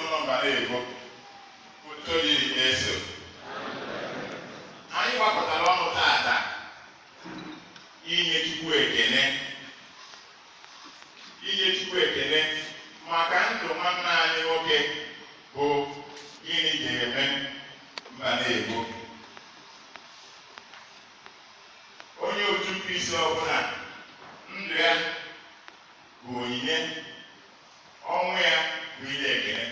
Ezinụlọ Mbanebo, otito dịrị Jesu. Anyị gbakọtara ọnụ tata inye Chukwu ekele, inye Chukwu ekele maka ndụ nwanne anyị nwoke bụ Gịnị Ga-eme Mbanebo. Onye otu Kristi ọbụla, ndụ ya bụ onyinye, ọnwụ ya bụ ihe ekele.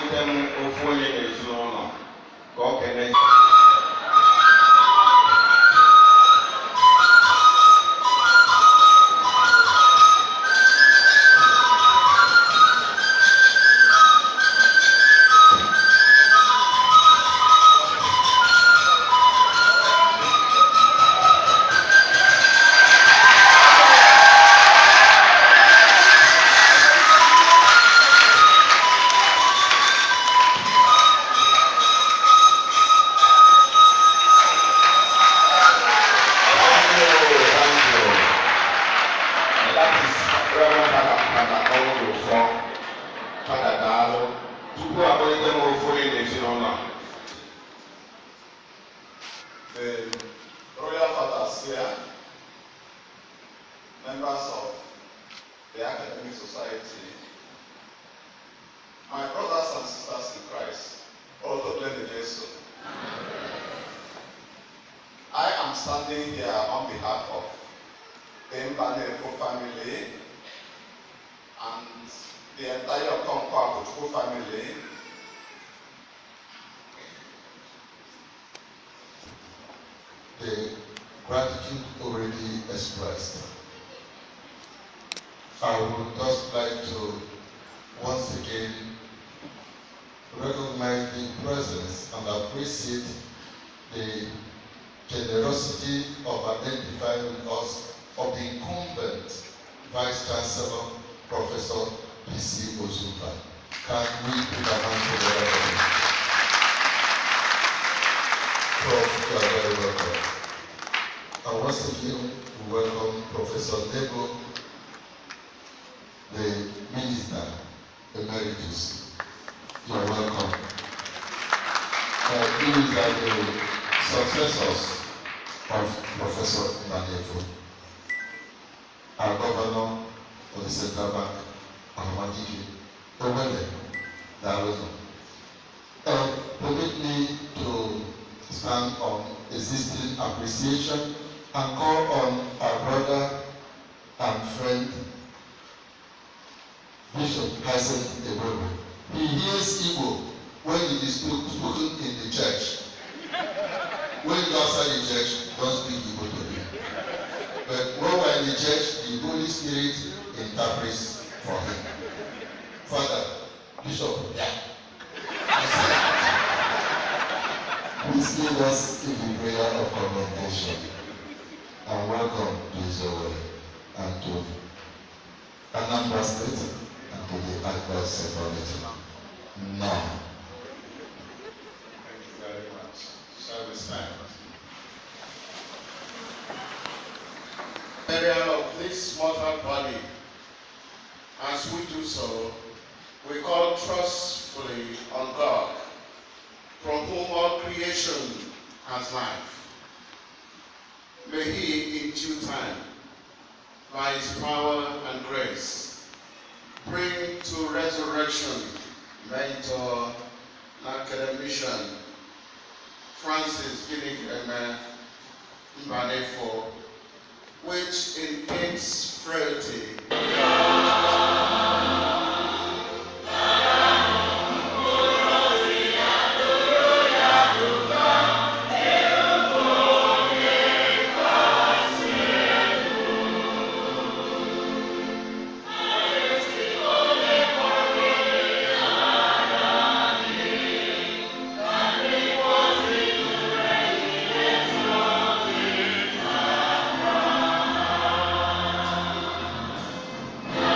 Akpọlite m ofu onye n'ezinụlọ ka ọ kene. Thank you. That is Reverend Father Ọnwụrụfọ. Father, daalụ. Tupu akpọlite m ofu onye n'ezinụlọ. The Royal Fathers here, members of the Academic Society, my brothers and sisters in Christ, Otito Jesu. I am standing here on behalf of the Mbanefo family and the entire Okonkwo Agochukwu family. The gratitude already expressed. I would just like to once again recognize the presence and appreciate the generosity of identifying with us of the incumbent Vice Chancellor, Professor P.C. Ozuka. Can we put our hands together for him? Prof, you are very welcome. And once again, we welcome Professor Debo, the Minister Emeritus. You are welcome. These are the successors of Professor Mbanefo, our Governor of the Central Bank, Ọhamadike, Owelle, Daalụ. Permit me to stand on existing appreciation and call on our brother and friend, Bishop Hyacinth Eboro. He hears Igbo when it is spoken in the church. When you go outside the church, don't speak Igbo to him. But when we're in the church, the Holy Spirit interprets for him. Father, Bishop, yeah. Please lead us in the prayer of commendation and welcome to Israel and to Anambra State and to the Archdiocese of Now. Thank you very much. Shall we stand? Burial of this mortal body. As we do so, we call trustfully on God, from whom all creation has life. May He, in due time, by His power and grace, bring to resurrection mentor and academician Francis Ginikereme Mbanefo, which in its frailty Amen.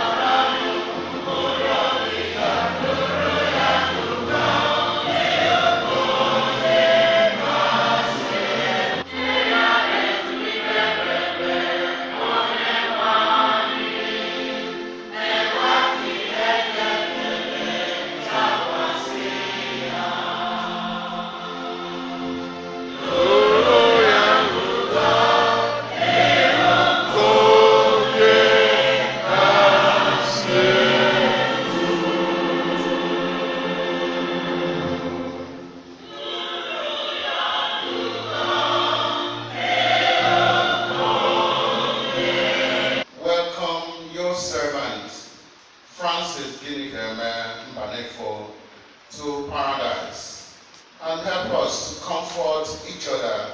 to paradise, and help us to comfort each other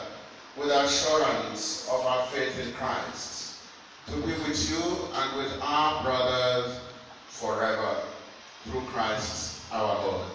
with assurance of our faith in Christ, to be with you and with our brothers forever, through Christ our Lord.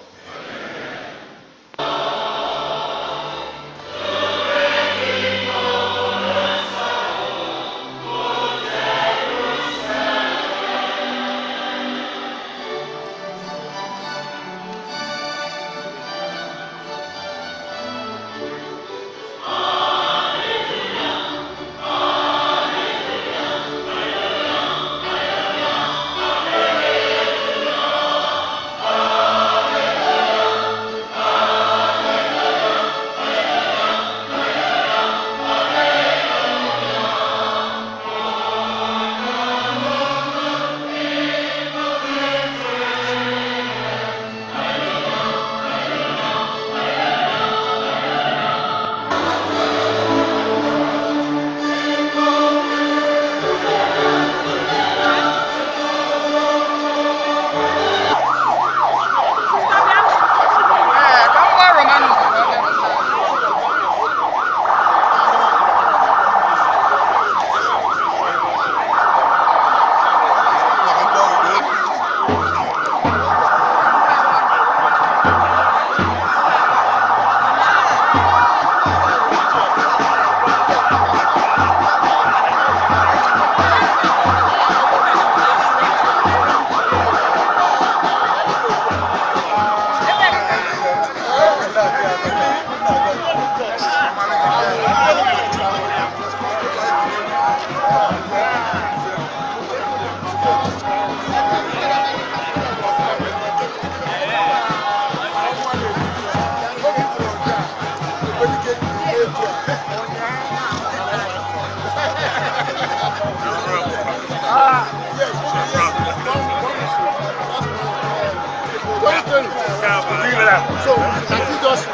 Amen. So, I think just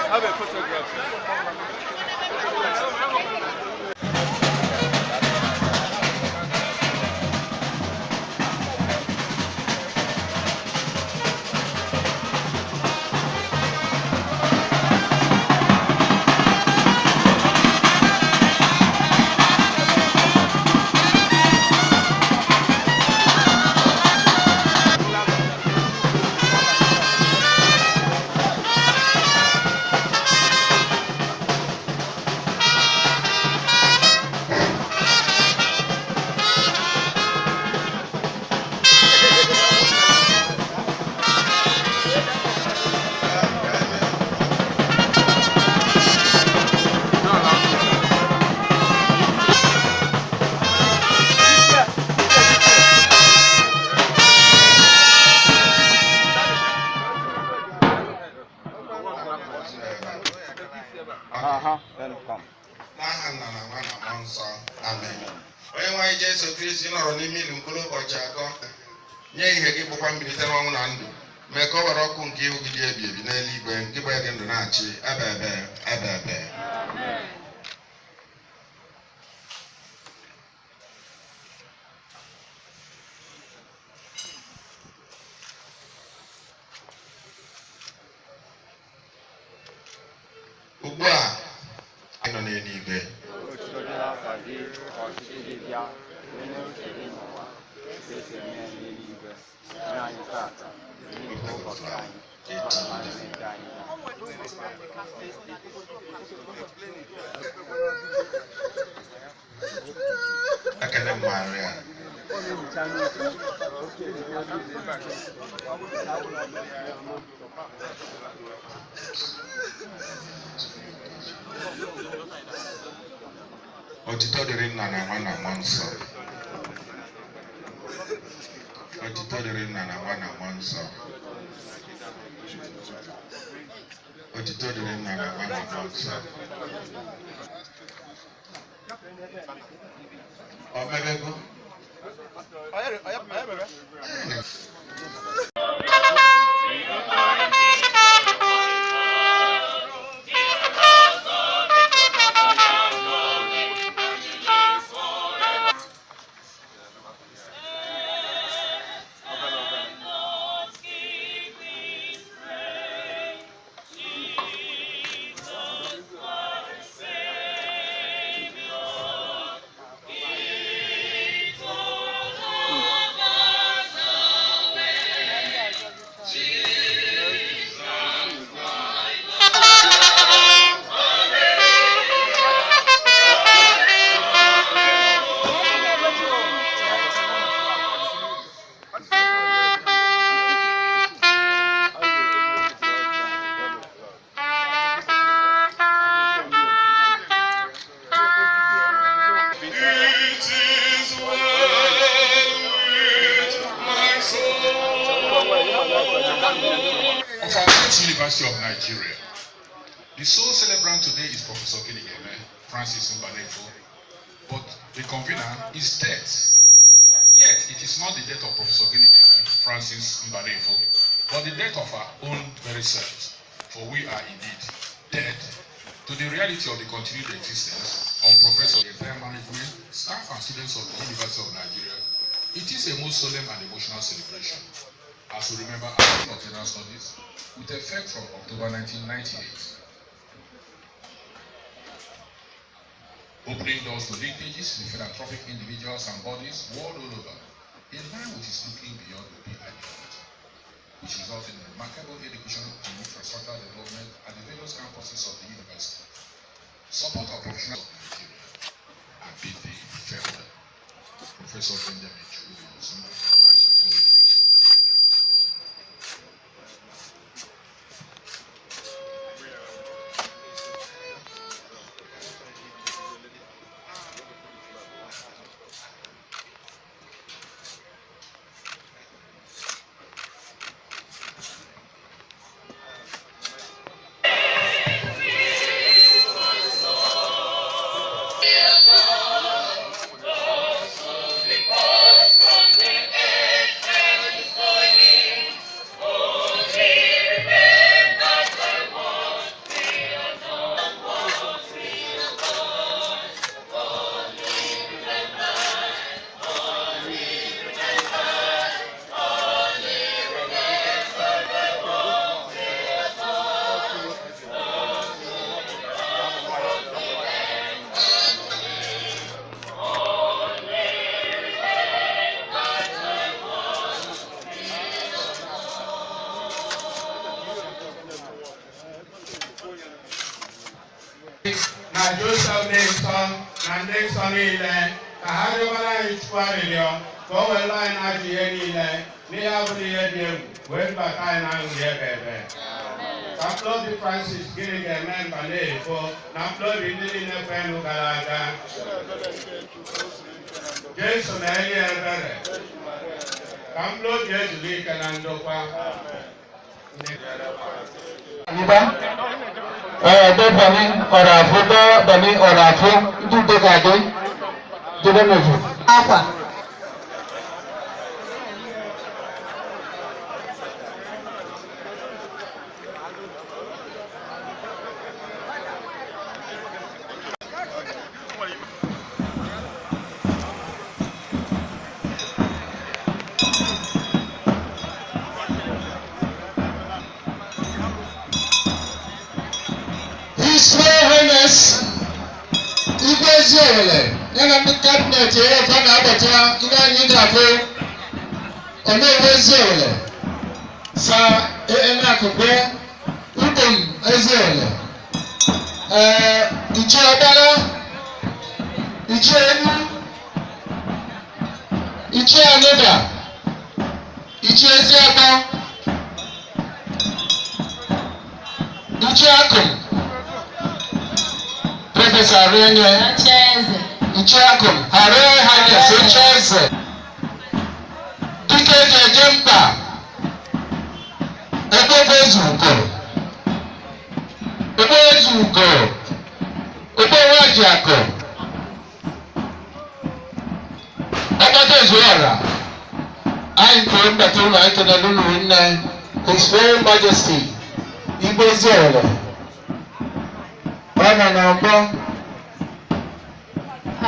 Have a photograph. Jesu Kristi nọrọ n'ime ilu mkpụrụ ụbọchị atọ nye ihe gị bụkwa mbilite n'ọnwụ na ndụ mee ka ọ were ọkụ nke ihu gị dị ebi ebi n'eluigwe nke bụ ya gị ndụ na-achị ebe ebe ebe ebe. Ugbu a anyị nọ n'eluigwe. Otuto dịrị afa gị, ka ọchịchị gị bịa, mee uche gị n'ụwa, ka esi eme ya n'eluigwe. Nye anyị tata, nri nke ụbọchị anyị, gbaghara anyị mmehie anyị. Ekele m Maria. Otito dịrị nna na nwa na mmụọ nsọ. Otito dịrị nna na nwa na mmụọ nsọ. Otito dịrị nna na nwa na mmụọ nsọ. Ọ mebego? It is well with my soul. Of our great University of Nigeria. The sole celebrant today is Professor Ginigeme Francis Mbanefo, but the convener is dead. Yet it is not the death of Professor Ginigeme Francis Mbanefo, but the death of our own very selves, for we are indeed dead to the reality of the continued existence of Professor, the entire management, staff and students of the University of Nigeria. It is a most solemn and emotional celebration as we remember our Dean of General Studies with effect from October 1998. Opening doors to linkages with philanthropic individuals and bodies world all over, in line with his looking beyond the ideology, which resulted in remarkable education and infrastructure development at the various campuses of the university. Support of professionals of Nigeria and bid thee farewell. Professor Benjamin Chukwudi Ozumba, Vice Chancellor of the University of Nigeria. Na Joseph dị nsọ na ndị nsọ niile ka ha rịọbara anyị Chukwu arịrịọ ka o were anyị na-ajụ ihe niile n'ihe abụrụ ihe dị egwu wee bata anyị na aṅụrị ebe ebe. Ka mkpụrụ obi Francis gịnị ga-eme mba na-efo na mkpụrụ obi ndị niile kwenụ gara aga. Jesu na-enye ya ebere ka mkpụrụ obi ezuru ike na ndokwa. Yiba, dɔ bani ɔrafo dɔ bani ɔrafo ndu de ka de de bɛ mɛfu. Akwa. His Royal Highness Igwe Eziowelle ya na ndị kabinet ya ka na-abata ndị anyị ga-afụ Onowu Eziowelle Sa Enakukwe Udom Eziowelle ee Ichie Ọkpara Ichie Enu Ichie Anụda Ichie Eziatọ Ichie Akụm Prọfesọ Arịenye Ichie Akụm Her Royal Highness Ocheeze Dike eji eje mba Ekpebezugo Ekpebezugo Ekpewajiakụ Ọkpata Ezuọra anyị kwuru mbata ụlọ anyị kenere unu nne His Royal Majesty Igwe Eziowelle ọ nọ n'ọgbọ.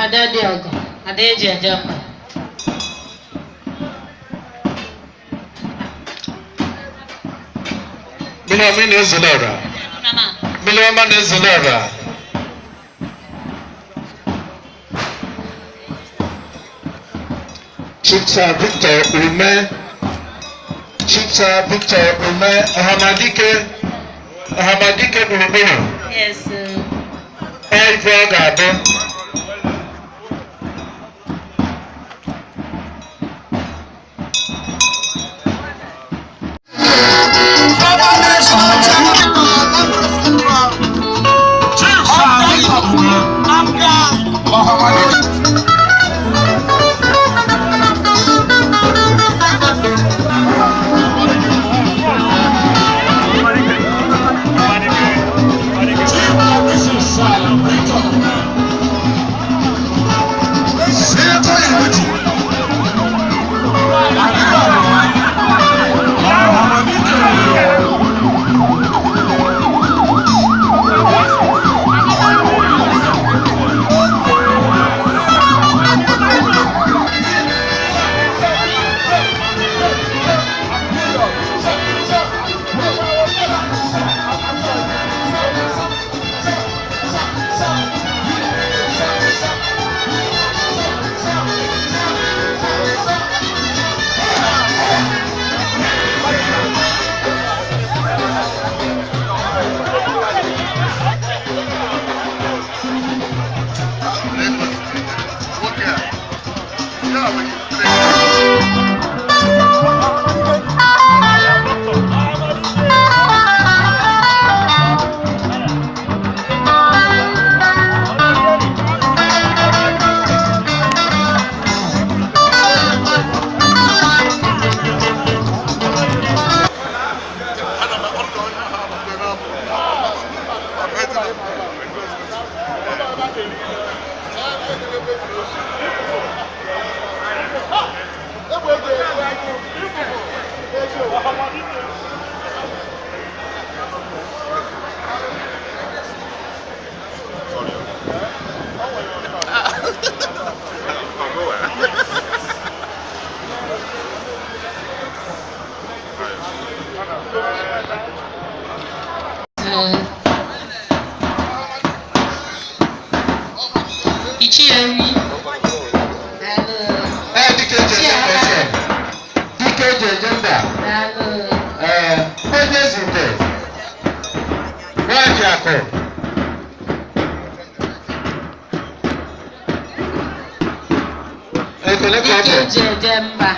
Ada dị ọgọ, ada eji eje mba. Mmiri ọma na-ezoro ọra. Mmiri ọma na-ezoro ọra. Chief Sir Victor Ume, Chief Sir Victor Ume, Ọhamadike, Ọhamadike gburugburu. Yes. Ọ ife ọ ga-abụ. Ichie Eri. Ee, dike eji eje mba eze. Dike eji eje mba. Ee, onye zute. Nwaanyị akụ. Ekele ka ọ Dike bụ. eji eje mba.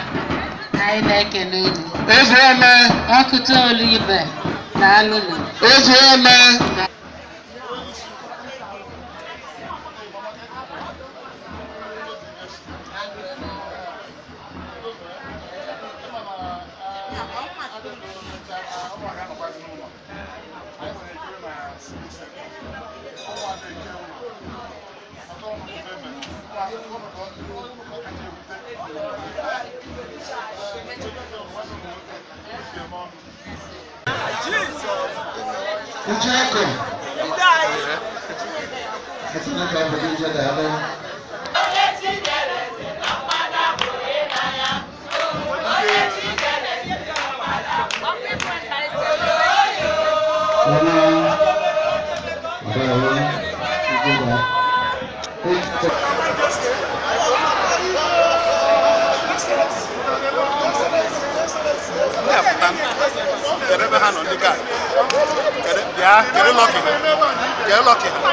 Anyị na-ekele unu. Eze eme. Ọkụta olu ibe. Daalụnụ. Eze eme. Ujeko. Esi na ka bụ ije daalụ. Get lucky.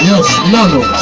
Yes, no.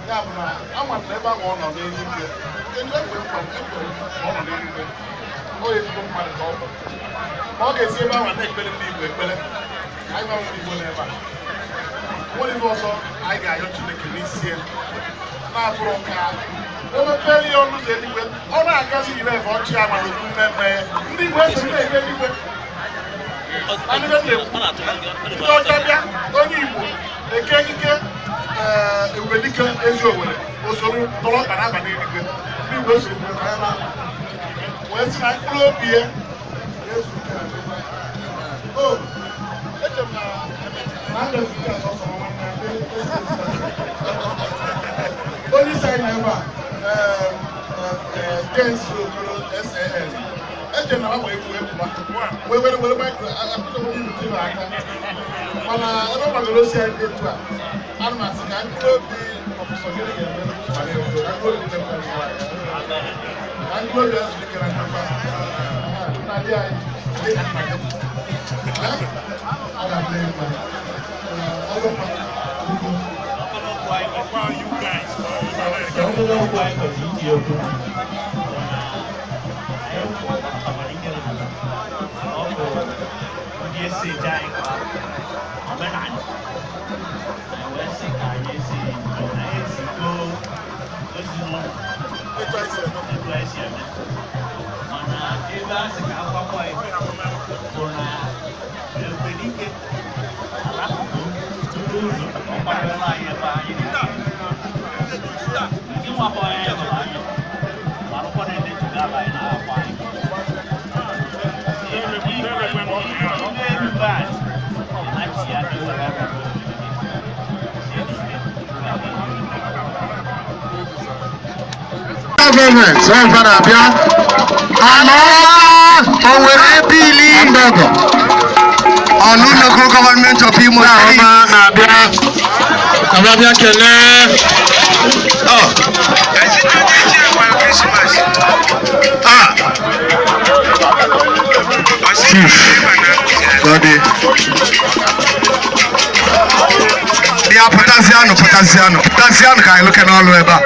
Ya bụ na ama m na ebe ahụ ọ nọ n'eluigwe, ndị ekwe nkwa ekwe ọ nọ n'eluigwe, ọ ezigbo mmadụ ka ọ bụ. Ma ọ ga-esi ebe ahụ na-ekpere ndị Igbo ekpere. Anyị gbanwe ndị Igbo n'ebe a. Nwere ife ọzọ anyị ga-ayọ Chineke n'isi ya na-abụrụ ka o mepere ya ọnụ ụzọ eluigwe, ọ na-agazi ire efe ọchị ya mana okwu mmemme ya. Ndị Igbo esi na-eje eluigwe. Ndị ọcha bịa, onye Igbo eke ekike Ebubedike ezi Owere osoro tọrọ ọkpa na-aba n'eluigwe. Ndị Igbo esoro ka ya na wee sị na mkpụrụ obi ya onye isi anyị ebe a James Okoro SAS eche na agba egwu egwu wee were were maịkro akụkọ aka mana ebe ọ gbagoro osi anyị dị etu a ana m asị ka mkpụrụ obi prọfesọ gịnị ga-eme ka mkpụrụ obi ka mkpụrụ obi azụlike na nchekwa na ndị anyị dị mma gị ọ ga-adị mma ọgọkwa Government, so far abịa. Ana Owerri Bili Ndọgọ. Ọnụ local government of Imo State. Ọma na-abịa. Abịa kelee. Oh. Ah. Chief. Gọdị. Bịa pụtazianụ pụtazianụ pụtazianụ ka anyị lụke n'ọlụ ebe a.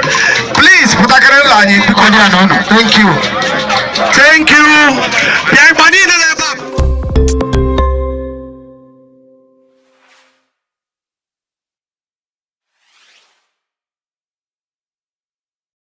Please pụtakịrị ụlọ anyị biko. Onye a nọ. Thank you. Thank you. Bịa